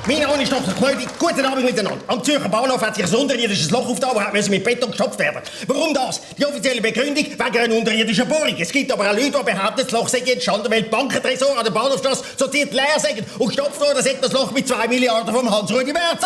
Mein Name ist Dr. Knödi. Guten Abend miteinander. Am Zürcher Bahnhof hat sich ein unterirdisches Loch aufgetan, das mit Beton gestopft werden. Warum das? Die offizielle Begründung wegen einer unterirdischen Bohrung. Es gibt aber auch Leute, die behaupten, das Loch sei entstanden, weil die Bankentresor an der Bahnhofstrasse sortiert leer sind und gestopft worden sei das Loch mit 2 Milliarden vom Hans-Rudi Merz.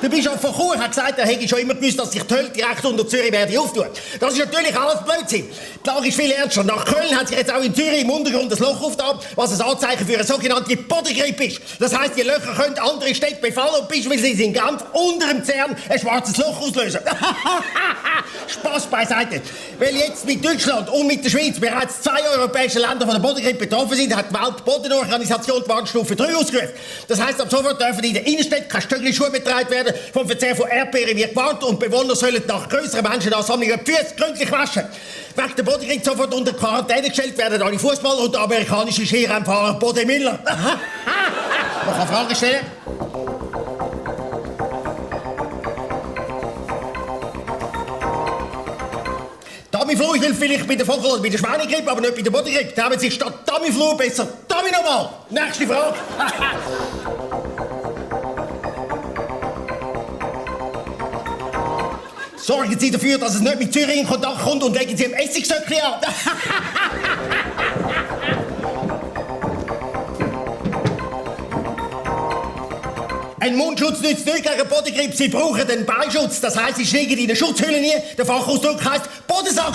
Der Bischof von Chur hat gesagt, er hätte schon immer gewusst, dass sich die Hölle direkt unter Zürich werde auftun. Das ist natürlich alles Blödsinn. Die Lage ist viel ernster. Nach Köln hat sich jetzt auch in Zürich im Untergrund das Loch aufgetan, was ein Anzeichen für eine sogenannte Bodengrippe ist. Das heisst, die Löcher können andere Städte befallen und beispielsweise in Genf unter dem Zern ein schwarzes Loch auslösen. Spaß beiseite. Weil jetzt mit Deutschland und mit der Schweiz bereits 2 europäische Länder von der Bodengrippe betroffen sind, hat die Weltbodenorganisation die Warnstufe 3 ausgerufen. Das heisst, ab sofort dürfen in der Innenstadt keine Stöckelschuhe betreibt werden. Vom Verzehr von Erdbeeren wird gewarnt und Bewohner sollen nach grösseren Menschenansammlungen die Füße gründlich waschen. Wegen der Bodengrippe sofort unter Quarantäne gestellt werden alle Fußballer und der amerikanische Skirennfahrer Bode Miller. Man kann Fragen stellen. Tamiflu hilft vielleicht bei der Vogel- oder bei der Schweinegrippe, aber nicht bei der Bodengrippe. Da haben Sie statt Tamiflu besser Tami nochmal. Nächste Frage. Sorgen Sie dafür, dass es nicht mit Zürich in Kontakt kommt und legen Sie im Essigstöckchen an. Ein Mundschutz nützt nicht gegen Bodengrippe, Sie brauchen den Beinschutz. Das heisst, Sie steigen in eine Schutzhülle nie. Der Fachausdruck heisst Bodensack.